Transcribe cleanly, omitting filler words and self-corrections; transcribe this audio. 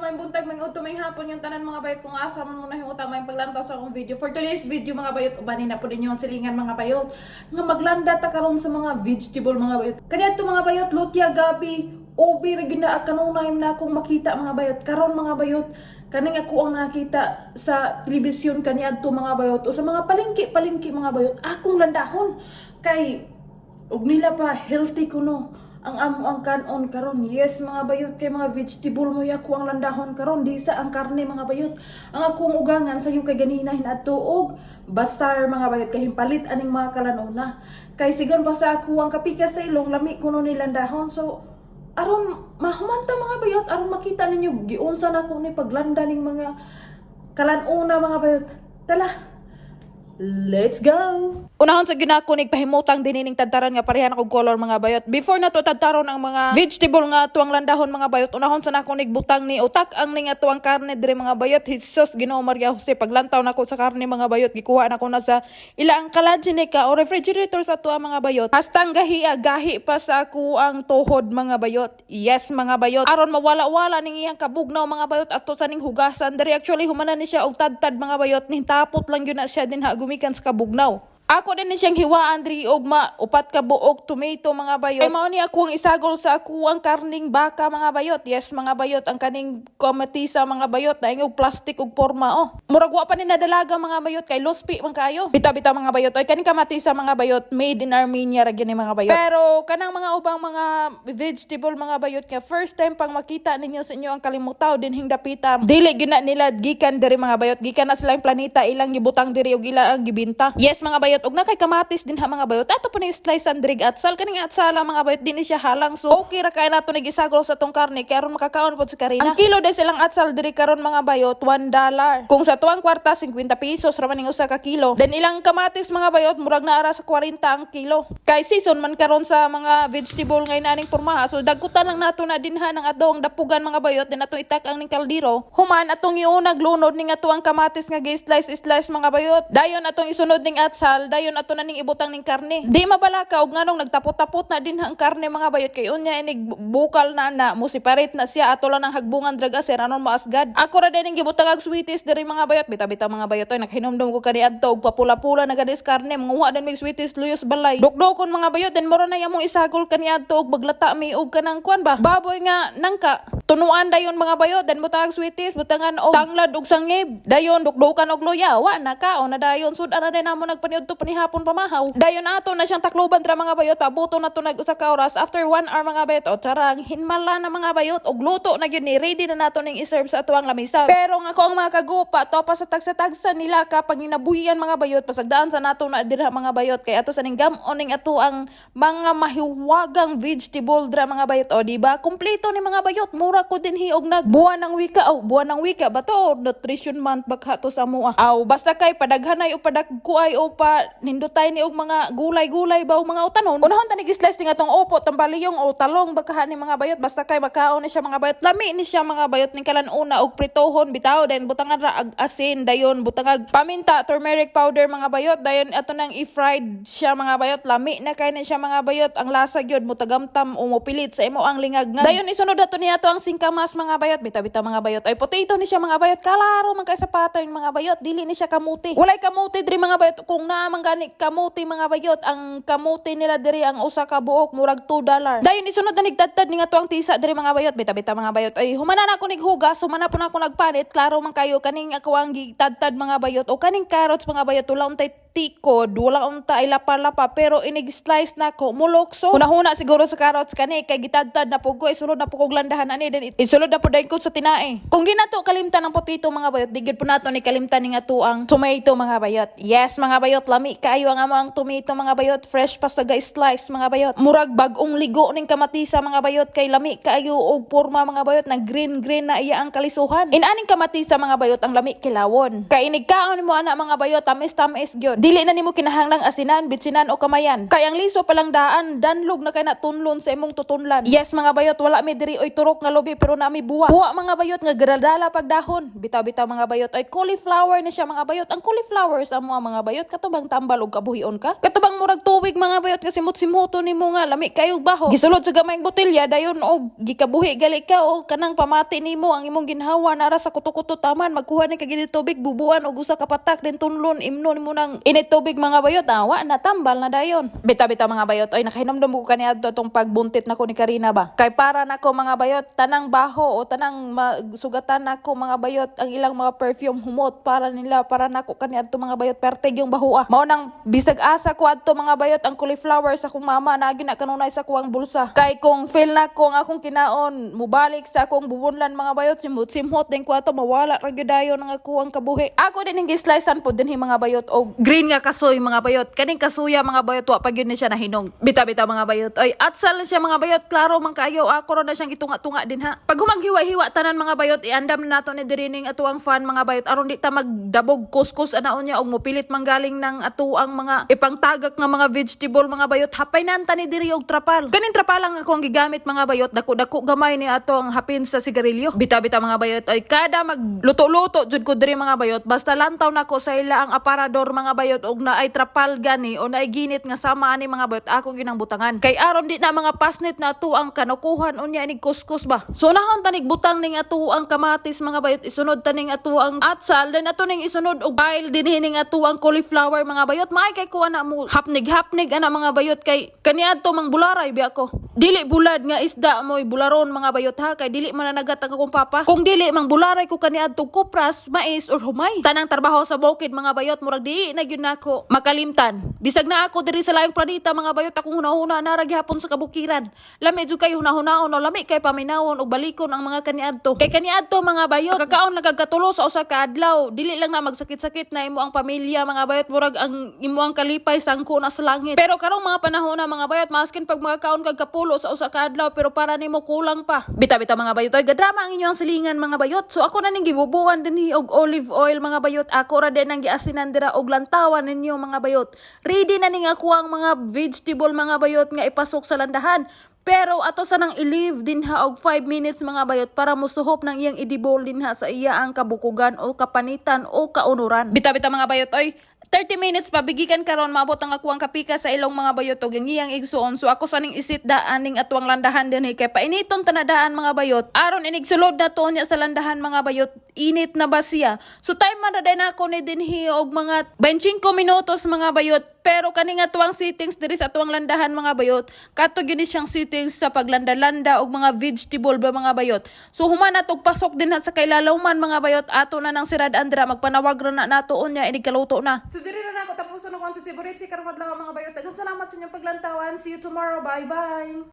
Maayong buntag, maayong udto, maayong hapon yung tanan, mga bayot, kung asa man mo nahimuta maayong paglantaw sa akong video. For today's video, mga bayot, ubanin na po ninyo ang silingan, mga bayot, nga maglanda ta karon sa mga vegetable, mga bayot. Kaniadto, mga bayot, lutya, gabi, ubi ra gyud na kanunay na akong makita, mga bayot. Karon, mga bayot, kaning ako ang nakita sa telebisyon kaniadto, mga bayot, o sa mga palengke-palengke, mga bayot, akong landahon kay ug nila pa healthy kuno ang amo ang kanon karon. Yes, mga bayot, kay mga vegetable mo ako ang landahon karon, di sa ang karne, mga bayot. Ang akong ugangan sayo kay ganina hinadto og basar, mga bayot, kay himpalit aning mga kalanuna kay sigon pa sa ako ang kapikas sa ilong, lami kuno ni landahon. So aron mahumanta, mga bayot, aron makita ninyo giunsa na ko ni paglanda ning mga kalanuna, mga bayot. Tala, let's go! Unahon sa ginako pahimutang din ining tadtaran nga parehan akong color, mga bayot. Before na to tadtaron ang mga vegetable nga tuang landahon, mga bayot, unahon sa nako butang ni utak ang ning atuang karne dire, mga bayot. Jesus, Ginoo, Maria Jose, paglantaw nako sa karne, mga bayot, gikuha nako na sa ila ang kalajinika o refrigerator sa tuwa, mga bayot. Hastang gahi gahi pa sa ako ang tuhod, mga bayot. Yes, mga bayot. Aron mawala-wala ning iyang kabugnaw, mga bayot, ato sa ning hugasan. Diri actually humana ni siya og tadtad, mga bayot, ning tapot lang gyud na siya din ha gumikan sa kabugnaw. Ako din ni siyang hiwaan diri og ma upat ka buok tomato, mga bayot. Kay mao ni ako ang isagol sa ako ang karning baka, mga bayot. Yes, mga bayot, ang kaning kamatisa, mga bayot, na og plastic og porma oh. Murag wa pa ni nadalaga, mga bayot, kay luspi man kayo. Bitaw-bitaw, mga bayot. Oy, kaning kamatisa, mga bayot, made in Armenia ra gyud ni, mga bayot. Pero kanang mga ubang mga vegetable, mga bayot, nga first time pang makita ninyo sa inyo ang kalimutaw dinhing dapita. Dili gyud na nila gikan diri, mga bayot, gikan na sila yung planeta, ilang gibutang diri ug ila ang gibinta. Yes, mga bayot, ug na kay kamatis din ha, mga bayot. Ato pa ni slice ang drig atsal, kaning atsala, mga bayot, din ni siya halang, so okay ra kay nato ni gisagol sa tong karne kay aron makakaon pod si Karina. Ang kilo de silang atsal diri karon, mga bayot, $1. Kung sa tuang kwarta, 50 pesos ra man ning usa ka kilo. Then ilang kamatis, mga bayot, murag naa ra sa 40 ang kilo. Kay season man karon sa mga vegetable ngay naning pormaha. So dagkutan lang nato na dinha ng adong dapugan, mga bayot, din ato itak ang ning kaldero. Human atong iunag lunod ning ato ang kamatis nga gi-slice slice, mga bayot. Dayon atong isunod ning atsal, dayon ato na ning ibutang ning karne. Di mabalaka og nganong nagtapot-tapot na din ang karne, mga bayot, kay unya inig bukal na na mo separate na siya, ato lang ang hagbungan drag aser anon maasgad. Ako ra din ning gibutang og sweeties diri, mga bayot. Bita-bita, mga bayot, oy, nakahinumdum ko kaniadto og papula-pula na gadis karne, manguha din mig sweeties luyos balay. Dukdukon, mga bayot, then mura na yamong isagol kaniadto og maglata mi og kanang kuan ba. Baboy nga nangka. Tunuan dayon, mga bayot, then butang sweeties, butangan og tanglad og sangib. Dayon dukdukan og luya, wa na kaon na dayon, sud ana din namo nagpaniudto panihapon pamahaw. Dayon ato na siyang takluban dra, mga bayot, pabuto na to nag usa ka oras. After 1 hour, mga bayot, o charang hinmala na, mga bayot, og luto na gyud ni, ready na nato ning i-serve sa atuang lamisa. Pero nga ako ang mga kagupa, to pa sa tagsa-tagsa nila kapag ginabuhian, mga bayot, pasagdaan sa nato na dira, mga bayot, kay ato sa ning gam-on ning ato ang mga mahiwagang vegetable dra, mga bayot. O di ba? Kumpleto ni, mga bayot, mura ko din hiog nag buwan ng wika, oh, buwan ng wika ba to? Nutrition month bakha to sa mua. Aw, basta kay padaghanay o padagkuay o pa nindutay ni og mga gulay-gulay ba o mga utanon. Unahon ta ni slice ni atong opo, tambaliyong o talong bakahan ni, mga bayot, basta kay makaon ni siya, mga bayot. Lami ni siya, mga bayot, ning kalan-una og pritohon bitaw, then butangan ra ag asin, dayon butangag paminta, turmeric powder, mga bayot, dayon ato nang i-fried siya, mga bayot. Lami na kay ni siya, mga bayot, ang lasa gyud mutagamtam o mopilit sa imo ang lingag nga. Dayon isunod ato niya ato ang singkamas, mga bayot. Bitaw-bitaw, mga bayot. Ay, potato ni siya, mga bayot. Kalaro man kay sa pattern, mga bayot. Dili ni siya kamuti. Walay kamuti diri, mga bayot. Kung naa man gani kamuti, mga bayot, ang kamuti nila diri ang usa ka buok murag $2. Dayon isunod na nigtadtad ni nga to ang tisa diri, mga bayot. Bitaw-bitaw, mga bayot. Ay, humana na ako nighugas, humana po na ako nagpanit. Klaro man kayo kaning ako ang gitadtad, mga bayot, o kaning carrots, mga bayot, wala untay tikod, wala unta ay lapa-lapa, pero inig slice na ko mulokso. Hunahuna siguro sa carrots kani kay gitadtad na pug ko, isulod na pug kog landahan ani, then isulod na pud ko sa tinae. Kung di nato kalimtan ang potato, mga bayot, di gyud po nato ni kalimtan ni nga ang tomato, mga bayot. Yes, mga bayot, lami kaayo ang amo ang tomato, mga bayot, fresh pa sa slice, mga bayot. Murag bag-ong ligo ning kamatisa, mga bayot, kay lami kaayo og porma, mga bayot, na green green na iya ang kalisuhan. Inaning kamatisa, mga bayot, ang lami kilawon. Kay inig kaon mo ana, mga bayot, tamis-tamis gyud. Dili na nimo kinahanglang asinan, bitsinan o kamayan. Kay ang liso pa lang daan, danlog na kay na tunlon sa imong tutunlan. Yes, mga bayot, wala mi diri oy turok nga lubi, pero nami buwa. Buwa, mga bayot, nga gradala pagdahon. Bitaw-bitaw, mga bayot, ay cauliflower ni siya, mga bayot. Ang cauliflower sa mo, mga bayot, katubang tambal og kabuhion ka. Katubang murag tuwig, mga bayot, kasi simot-simoto nimo nga lami kayo baho. Gisulod sa gamayng botelya dayon og gikabuhi gali ka o kanang pamati nimo ang imong ginhawa nara sa kuto-kuto taman magkuha ni kag tubig, bubuan og usa ka patak, den tunlon imnon nimo nang init tubig, mga bayot, awa na, tambal na dayon. Bitaw-bitaw, mga bayot, oy, nakahinomdom ko kaniadto tong pagbuntit nako ni Karina ba. Kay para nako, mga bayot, tanang baho o tanang sugatan nako, mga bayot, ang ilang mga perfume humot para nila, para nako kaniadto, mga bayot, perteg yung baho ah. Mao nang bisag asa ko adto, mga bayot, ang cauliflower sa akong mama naagi na kanunay sa kuang bulsa. Kay kung feel na ko ang akong kinaon mubalik sa akong bubunlan, mga bayot, simhot simhot din ko ato, mawala ra gyud dayon ang ako ang kabuhi. Ako din ang gislicean po dinhi, mga bayot, og green nga kasoy, mga bayot. Kaning kasuya, mga bayot, wa pa gyud ni siya nahinog. Bitaw-bitaw, mga bayot. Oy, atsal na siya, mga bayot, klaro man kayo, ako ra na siyang gitunga-tunga din ha. Pag humaghiwa-hiwa tanan, mga bayot, iandam na nato ni diri ning ato ang fan, mga bayot, aron di ta magdabog kuskus anaon niya og mopilit manggaling ng ato ang mga ipangtagak nga mga vegetable, mga bayot. Hapay nan ta ni diri og trapal. Kaning trapal lang ako ang gigamit, mga bayot, dako-dako gamay ni ato ang hapin sa sigarilyo. Bitaw-bitaw, mga bayot, ay kada magluto-luto jud ko diri, mga bayot, basta lantaw nako sa ila ang aparador, mga bayot, og naay trapal gani o naay ginit nga sama ani, mga bayot, ako ginang butangan. Kay aron di na mga pasnit na ato ang kanukuhan unya inig kuskus ba. So nahon tanig butang ning ato ang kamatis, mga bayot, isunod taning ato ang atsal, then ato ning isunod og bile dinhi ning ato ang cauliflower, mga bayot. Maay kay kuha na mo hapnig-hapnig ana, mga bayot, kay kaniadto mang bularay biya ko. Dili bulad nga isda mo'y bularon, mga bayot, ha, kay dili man nanagat ang akong papa. Kung dili mang bularay ko kaniadto kupras, mais or humay. Tanang trabaho sa bukid, mga bayot, murag di na gyud nako makalimtan. Bisag na ako diri sa layong planeta, mga bayot, akong hunahuna nara gihapon sa kabukiran. Lami jud kay hunahunaon o lami kay paminawon og balikon ang mga kaniadto. Kay kaniadto, mga bayot, kakaon nagkatulo sa usa ka adlaw, dili lang na magsakit-sakit na imo ang pamilya, mga bayot, murag ang imo ang kalipay sangko na sa langit. Pero karong mga panahon na, mga bayot, maskin pag makakaon kag kapulo sa usa ka adlaw, pero para nimo kulang pa. Bitaw-bitaw, mga bayot, oy, gadrama ang inyong silingan, mga bayot. So ako na ning gibubuan dinhi og olive oil, mga bayot. Ako ra din ang giasinan dira og lantawan ninyo, mga bayot. Ready na ning ako ang mga vegetable, mga bayot, nga ipasok sa landahan. Pero ato sa nang i-leave din ha og 5 minutes, mga bayot, para musuhop ng iyang idibol din ha sa iya ang kabukugan o kapanitan o kaunuran. Bitaw-bitaw, mga bayot, oy, 30 minutes pa bigikan karon maabot ang akuang kapika sa ilong, mga bayot, og ang iyang igsuon. So ako sa ning isit daan ning atuang landahan dinhi kay painiton tanadaan, mga bayot, aron inig sulod na to niya sa landahan, mga bayot, init na ba siya. So time man ra din ako ni dinhi og mga 25 minutos, mga bayot, pero kani nga tuwang settings diri sa tuwang landahan, mga bayot, kato gyud ni siyang settings sa paglanda-landa og mga vegetable ba, mga bayot. So human na pasok din ha sa kailalaw man, mga bayot, ato na nang sirad andra, magpanawag ra na nato unya inig kaluto na. So diri na nako tapos na ko ang favorite si karong adlaw, mga bayot. Daghang salamat sa inyong paglantawan. See you tomorrow. Bye bye.